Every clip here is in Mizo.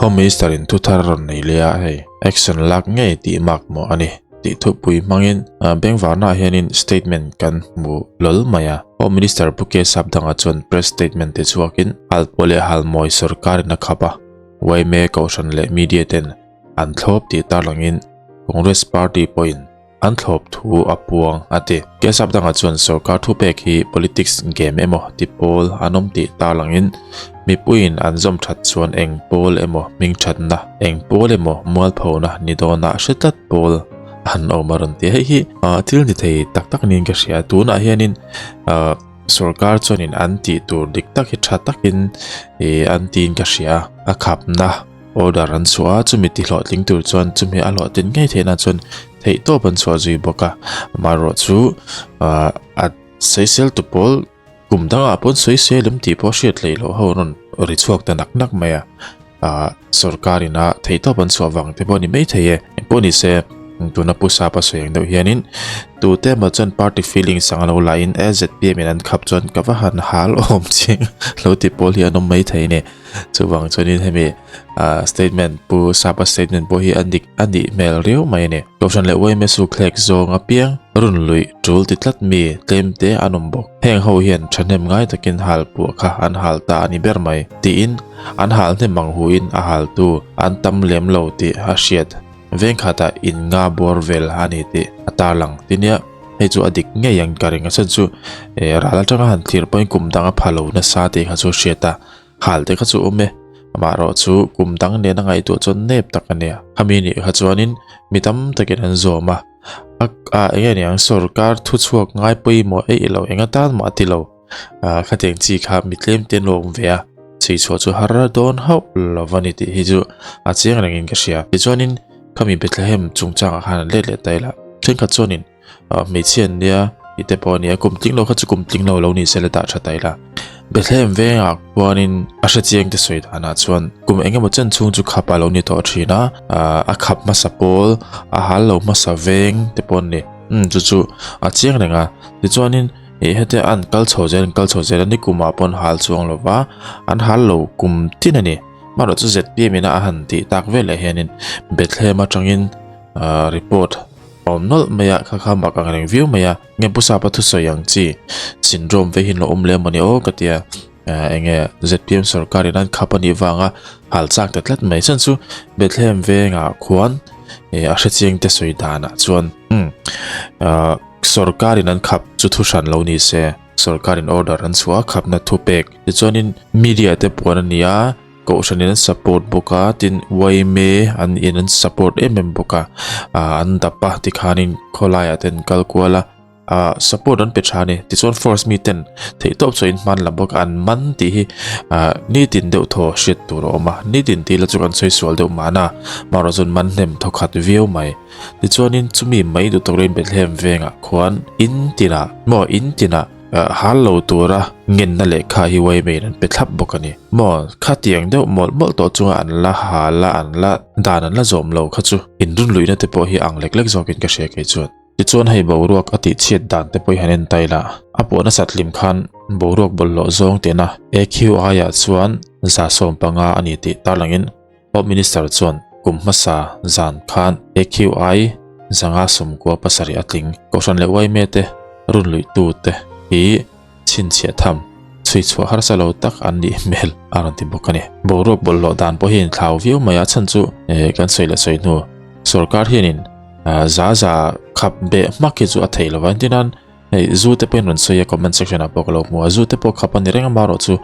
Home Minister in thu thar a rawn nei leh a, hei action lak ngei tih mak maw a ni tih thupui hmangin bengvarnaah hianin statement kan hmu lawl mai a. Home Minister Pu K Sapdanga chuan press statement ti chhuakin Halpuah leh Halmawi sorkarin a khap a, yma kohhran leh media ten an thlawp tih tarlangin Congress party pawhin an thlawp thu a puang a ti. Kesap dangah chuan sorkar thupek hi politics game emaw ti pawl an awm tih tarlangin mipuiin an zawm that chuan eng pawl emaw hming thatna, eng pawl emaw mualphona ni dawnah hre tlat pawl an awm a rawn ti. Hei hi thil ni thei tak tak niin ka hria. Tunah hianin sorkar chuanin an tih tur dik tak hi tha takin an tiin ka hria. A khapna. Order an chhuah a, chumi ti hlawhtling tur chuan chumi a hlawhtlin ngei theihna chuan theihtawp an chhuah zui bawk a. Amaherawh chu a sawisel tu pawl kum dangah pawn sawisel em tih pawh hriat hleih loh ho rawn ri chhuak ta nak nak mai a. Sorkar ina theihtawp an chhuah vang te pawh a ni maithei e. Engpawh ni se tuna Pu Sapa sawi ang deuh hianin tute emaw chuan party feelings ang lo lahin ZPM in an khap chuan ka va han hal awm chiang lo ti pawl hi an awm maithei a ni. Chuvang chuanin hemi statement Pu Sapa statement pawh hi a dik a nih hmel riau mai a ni. Kohhran leh yma su thlek zawng apiang run luih tul ti tlat mi tlem te an awm bawk. Heng ho hian thahnem ngai takin hal puah kha an hal ta a ni ber mai tiin an hal hnem ang huin a haltu an tam lem lo tih a hriat. Veng khatah in nga bawr vel a ni tih a tarlang ti nia. Hei chu a dik ngei ang ka ring a chhan chu ral atanga han thlir pawhin kum dang a pha lo nasa tih kha chu hriat a. Hal te kha chu awm e, amaherawh chu kum dang nen a ngaihtuah chuan nep tak a nia. Khami nih kha chuanin mi tam takin an zawm a, a a eng nge niang sorkar thuchhuak ngai pawimawh eih lo eng atan mah a ti lo. Ah khatiang chi kha mi tlem te an lo awm ve a, chhuichhuah chu har dawn hauh lo va ni tih hi chu a chiang rengin ka hria. Tichuanin khami Bethlehem chungchangah khan an let leh ta ila, thenkhat chuanin Hmeichhia an nia tih te pawh a ni a, kum tling lo kha chu kum tling lo lo ni se la dah tha ta ila. Bethlehem vengah khuanin a hrechiang te sawi danah chuan kum eng emaw chen chhung chu khap a lo ni tawh thin a, a khap hmasa pawl a hal lo hmasa veng te pawh an ni. Umm chu chu a chiang reng a, tichuanin ih hetia an kal chho zel an kal chho zel a ni kumah pawh an hal chuang lo va, an hal lo kum tin a ni. Amaherawhchu chu zpm ina a han tih tak veleh hianin Bethlehem atangin report Awm nawlh mai a, kha kha mak ang reng viau mai a, nge Pu Sapa thusawi ang chi syndrome ve hi an lo awm leh mawni aw ka tia, enge zpm sorkar in an khap a nih vanga hal chak ta tlat mai chuan chu Bethlehem vengah khuan a hrechiang te sawi danah chuan umm sorkar in an khap chu thu hran lo ni se sorkar in order an chhuah a khapna thupek tichuanin media te puan a ni a. Kohhranin an support bawk a, tin yma an in an support em em bawk a, ah an dap a tikhanin khawlaiah te an kal kual a, ah support an pe tha a ni. Tichuan force mi ten theihtawp chu in hman la bawk a, an man tih hi ah nitin deuh thaw hriat tur a awm a, nitin tih la chu kan sawi sual deuh mahna, marawh chuan man hnem thawkhat viau mai. Tichuanin chumi mai duh tawk loin Bethlehem vengah khuan in tinah maw in tinah, Hal lo tura ngenna lehkha hi Waymain an pe thlap bawk a ni. Maw, khatiang deuh mawlh mawlh tawh chunga an la hal a, an la dan an la zawm lo kha chu inrunluihna te pawh hi ang lek lek zawkin ka hria kei chuan. Tichuan hei boruak a tihchhiat dan te pawh hi han en ta ila, a pawh nasat hlim khan boruak bawlhhlawh zawng tena AQI ah chuan 150 a ni tih tarlangin Home Minister chuan kum hmasa zan khan AQI 597 a tling. Kohhran leh yma te runluihtu te hi chhinchhiah tham chhui chhuah harsa lo tak an nih hmel a rawn ti bawk a ni. Boruak bawlhhlawh dan pawh hi a inthlau viau mai a, chhan chu kan sawi leh sawi hnu sorkar hianin za za khap beh hmak hi chu a theih lo va, engtin Hei zu te pawhin rawn sawi a comment section ah pawh ka lo hmu a, zu te pawh khap a ni reng a marawh chu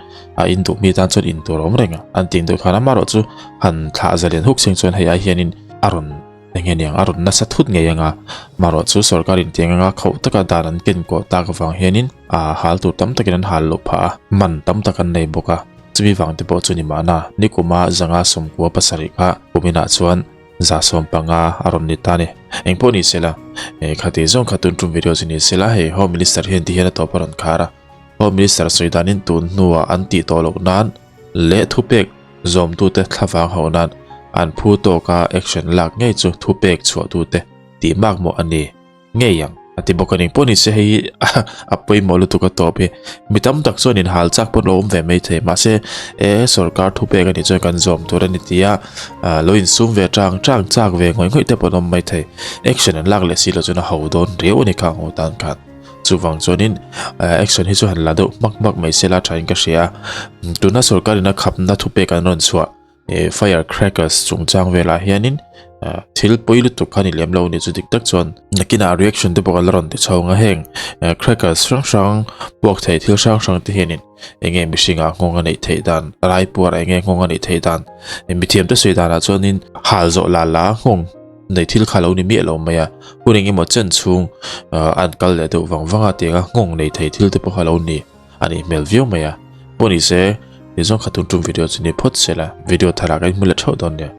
a in duh mi tan chuan in tur a awm reng a, an tih duh khan a marawh chu han thlah zalen huk chhing chuan hei ai hianin a rawn eng nge niang a rawn nasa thut ngei ang a, marawh chu sorkar in tiang anga khauh taka dan an ken kuah tak avang hianin a hal tur tam takin an hal loh phah a, man tam tak an nei bawk a, chumi vang te pawh chu ni mahna nikuma zanga 97 kha kuminah chuan 150 a rawn ni ta ni. Eng pawh ni sela, eh khati zawng kha tun tum video chu ni sela, hei Home Minister hian ti hian a tawp a rawn khar a. Home Minister sawi danin tun hnuah an tih tawh loh nan leh thupek zawmtute thlavang hauh nan an phu tawka action lak ngei chu thupek chhuahtute tih makmawh a ni ngei ang. A ti bawk a ni. Pawh ni se hei hi a pawimawh lutuk a tawp hi. Mi tam tak chuan inhal chak pawn lo awm ve mai thei. Mahse e sorkar thupek a nih chuan kan zawm tur a ni ti a, lo insum ve tang tang chak ve ngawih ngawih te pawh an awm mai thei. Action an lak leh si loh chuan a ho dawn riau a ni kha ang ho tan khan. Chuvang chuanin action hi chu han la deuh hmak hmak mai se la thain ka hria a. Tuna sorkarin a khapna thupek an rawn chhuah fire crackers chungchang velah hianin thil pawi lutuk kha ni lem lo ni chu dik tak chuan nakinah reaction te pawh kan la rawn ti chho ang a heng crackers hrang hrang puak thei thil hrang hrang te hianin enge mihringah nghawng a neih theih dan raipuar enge nghawng a neih theih dan mithiam te sawi danah chuanin hal zawh la la nghawng nei thil kha lo ni miah lo mai a hun engemaw chen chhung an kal leh deuh vang vang a tianga nghawng nei thei thil te pawh kha lo ni. A nih hmel viau mai a, pawh ni se, ni zawng kha tun tum video chu ni phawt se la, video thar ah kan hmu leh theuh dawn nia.